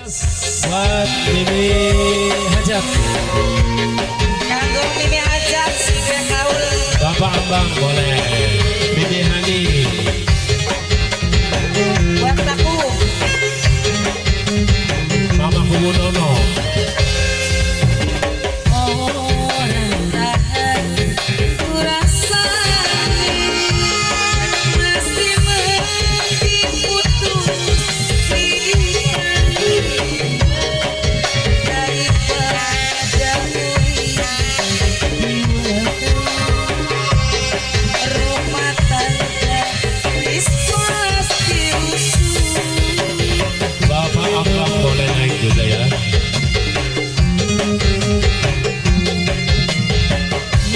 Buat Mimi Hajat. Kanggo Mimi Hajat sing kaul. Bapak Ambang boleh. Mimi Hani. Buat aku. Mama Kubunono. Orang tahan rasane masih mending putus daripada rumah tangga wis pasti rusuh. Bapak Ambang boleh naik juga ya.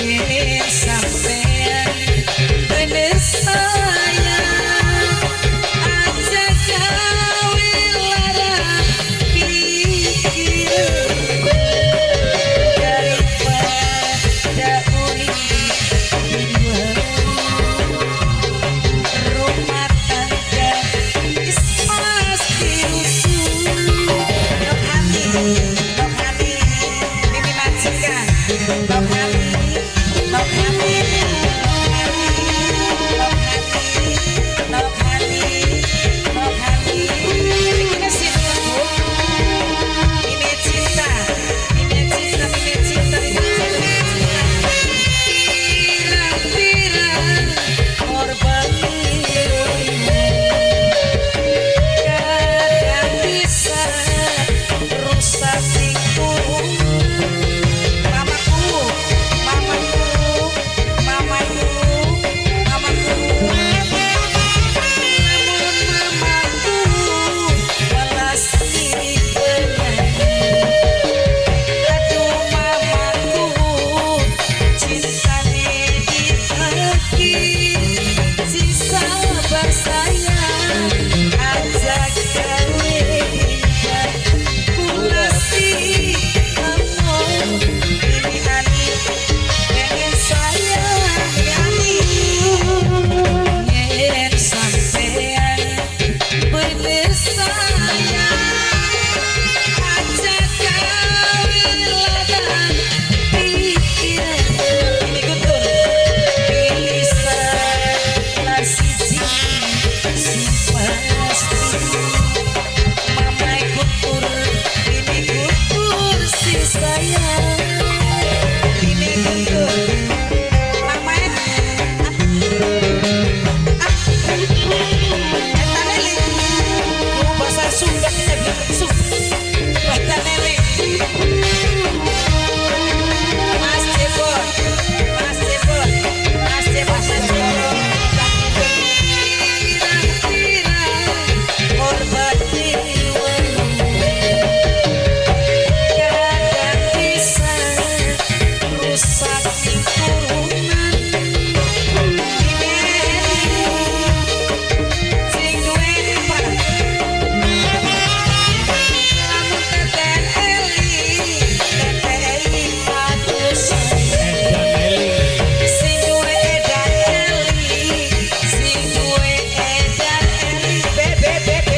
Yen sampean bener sayang aja gawe lara pikir daripada urip rumah tangga wis pasti rusuh. Nok hati, nok hati, mimi majikan, nok hati, nok hati, nok hati, nok hati, nok hati. Ini sih lagu. Mimi cinta, mimi cinta, mimi cinta, mimi cinta, mimi cinta. Pirang-pirang korban kadang bisa rusak lingkungan. Mamaku, mamaku, mamaku, mamaku. Namun mamaku welas. Aduh mamaku, cintane diteki si sabar sayang aja gawe kula sih ngomong. Mimi Ani pengen sayang, Mimi Ani yen sampean bener sayang aja gawe lara pikiran. Ini Guntur pilih salah siji sing pasti. Mama Guntur, ini Guntur si sayang, ini Guntur Mama. Ah, eta Neli ngomong bahasa Sunda, kita bilang Sunda bahasa Neli. Mas Jebon, Mas Jebon, Mas Jebon, Mas Jebon. Pirang-pirang korban jiwa kadang bisa rusak lingkungan. Sing duwe apa? Lamun teten Eli, tete Eli aduh sayang. Edan Eli. Sing duwe Edan Eli, sing duwe Edan Eli, B B B B,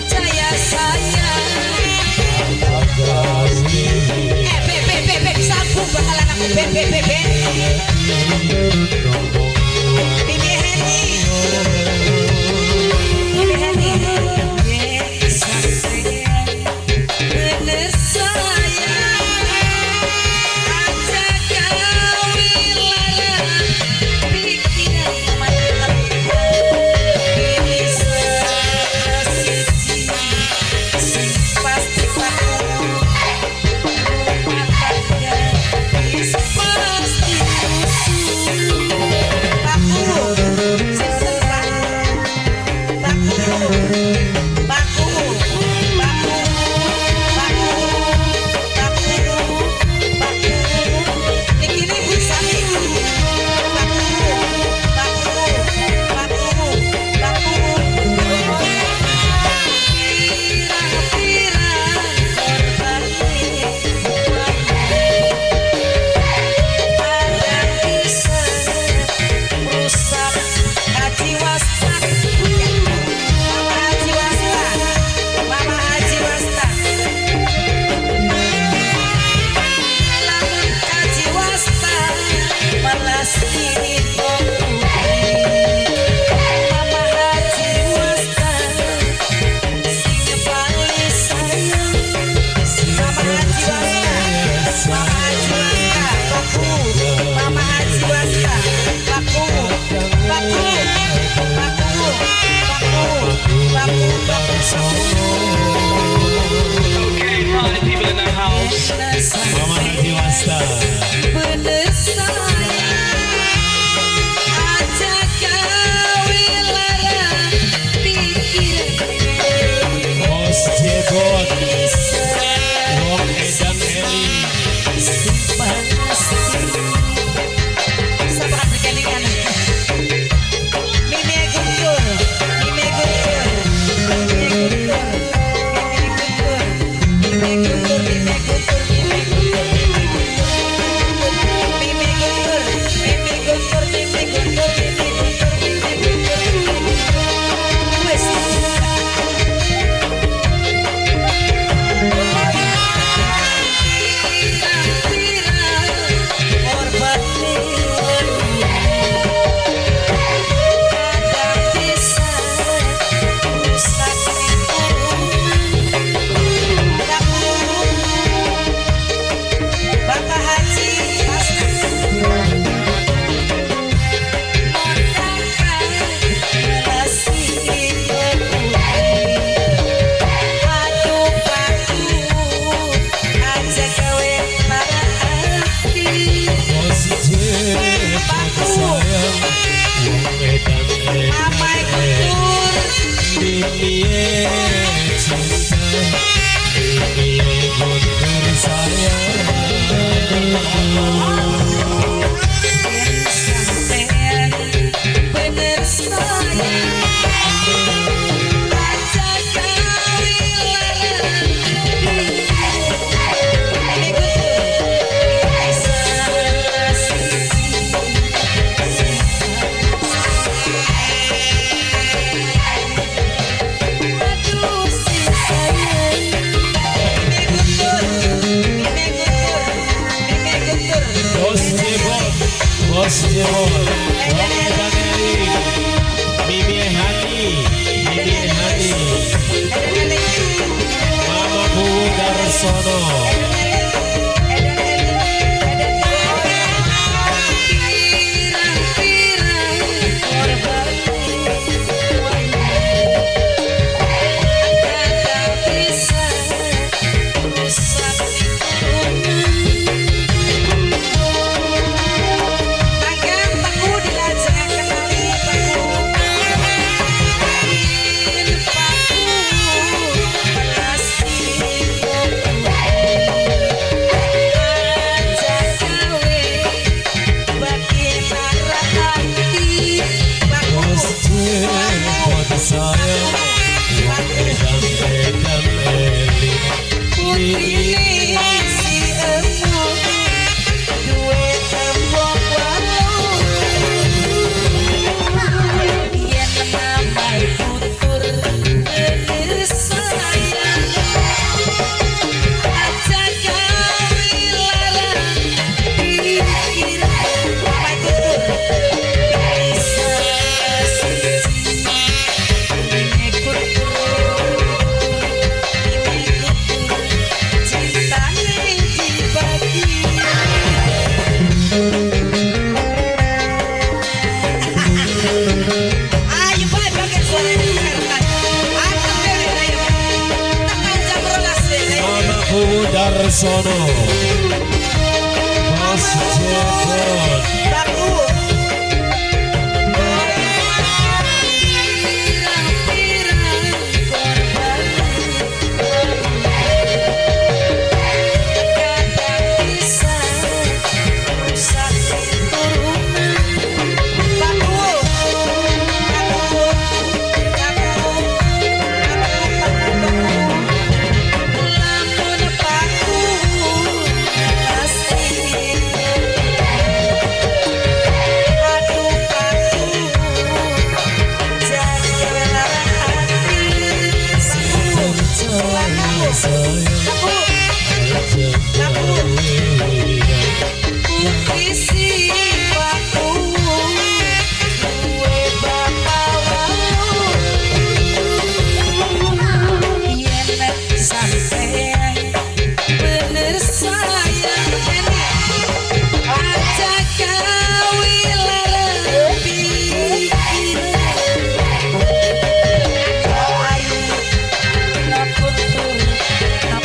Jaya sayang. Eh B B B B, sambung bakalan aku B B B B. Mimi Heni, Mimi Heni. Yen sampean bener sayang aja gawe lara pikiran. Pilih salah siji sing pasti paku rumah tangga wis pasti rusuh. Mimi Guntur, Mimi Guntur, Mimi Guntur, Mimi Guntur, Mimi Guntur, Mimi Guntur, Mimi Guntur, Mimi Guntur, Mimi Guntur. Wes. Bapak Haji Aduh paku aja gawe lara ati. Bos Jepot sayang, wong edan Mamai edan Guntur. Mimie cinta, Mimie Guntur sayang. Yen sampean bener sayang, aja gawe lara. Mimi Guntur salah siji. Aduh si sayang. Mimi Guntur, Mimi Guntur, Mimi Guntur. Bos Jepot, Bos Jepot, wong edan eling, Mimie Hani, Mimie Hani, Mama Kuwu Darsono. Pirang-pirang korbane kadang bisa rusak turunan. Mangga Paku dilajengaken malih Paku. Yen Paku melasi aja gawe bagi lara ati. Paku, Bos Jepot sayang, wong edan edan eling, putrine si embung duwe tembok walu. Yen mamai Guntur bener sayang, aja gawe lara pikir. Mamai Guntur bisa siji. Mimi Guntur, Mimi Guntur, cintane dibagi. Ayo bae pakai suara ini Jakarta. Aku dewe ayo. Tekan jam 12 we, ayo. Mama Kuwu Darsono, Bos Jepot. Baku. Pirang-pirang korban kadang bisa rusak turunan. Baku, baku, baku, baku, baku. Lamun paku pasti. Aduh paku jaga lara hati. Paku, paku, paku, paku. Putri si paku duwe bapak walu. Yen sampean bener sayang, aja gawe lara pikiran. Ayu, nap Guntur, nap.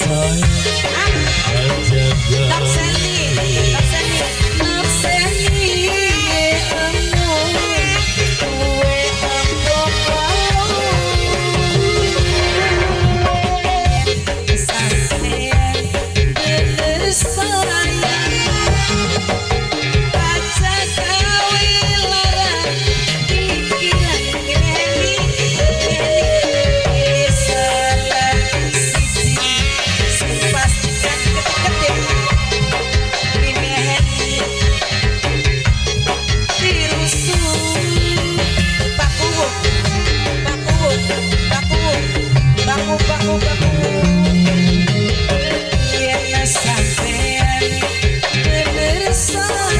Sayang aja. Nakseni, nakseni, nakseni emu, kuwe embo sampean bener sayang, aja gawe lara pikiran. Ngene ini salah siji sing pasti ketip mimiheni tirusu. Paku paku paku paku paku paku, yen sampean bener sayang.